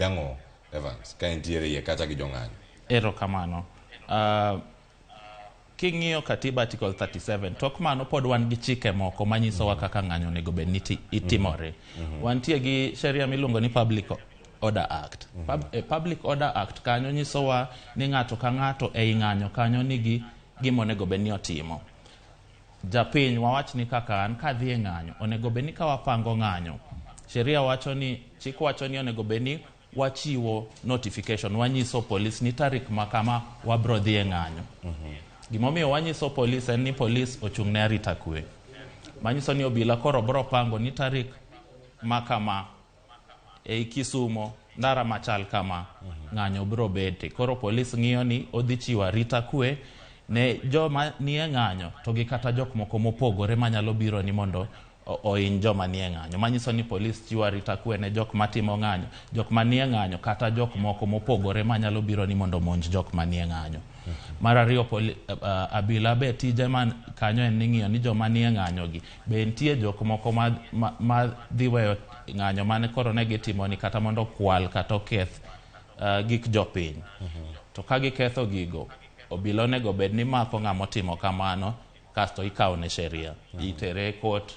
obed ang'o Evans ka entiere iye kacha gi jong'anyo? Erokamano. King'iyo katiba article 37, tok mano pod wan gi chike moko manyisowa kaka ng'anyo onego bed ni itimore. Wantie gi sheria miluongo ni Public Order Act. Public Order Act kanyo nyisowa ni ng'ato ka ng'ato ei ng'anyo kanyo nigi gima onego bed ni otimo. Japiny wawach ni kaka an kadhi e ng'anyo, onego bed ni ka wapango ng'anyo, sheria wacho ni, chik wacho ni onego bed ni wachiwo notification, wanyiso polis ni tarik ma kama wabro dhi e ng'anyo. Gimomiyo wanyiso polis en ni polis ochung' ne arita kwe. Manyiso ni obila koro bro pango ni tarik ma kama ei Kisumo ndara machal kama ng'anyo bro bete. Koro polis ng'iyo ni odhi chiwo arita kwe ne joma nie ng'anyo to gi kata jok moko mopogore manyalo biro ni mondo ohiny joma nie ng'anyo. Manyiso ni polis chiwo arita kwe ne jok matimo ng'anyo, jok manie ng'anyo kata jok moko mopogore manyalo biro ni mondo omonj jok manie ng'anyo. Mar ariyo, abila be tije man kanyo en ni ng'iyo ni joma nie ng'anyo gi be nitie jok moko ma dhi weyo ng'anyo mane koro ne gitimo ni kata mondo okwal kata oketh gik jopiny. To ka giketho gigo, obila onego bed ni mako ng'ama otimo kamano kasto ikawo ne sheria, itere e court.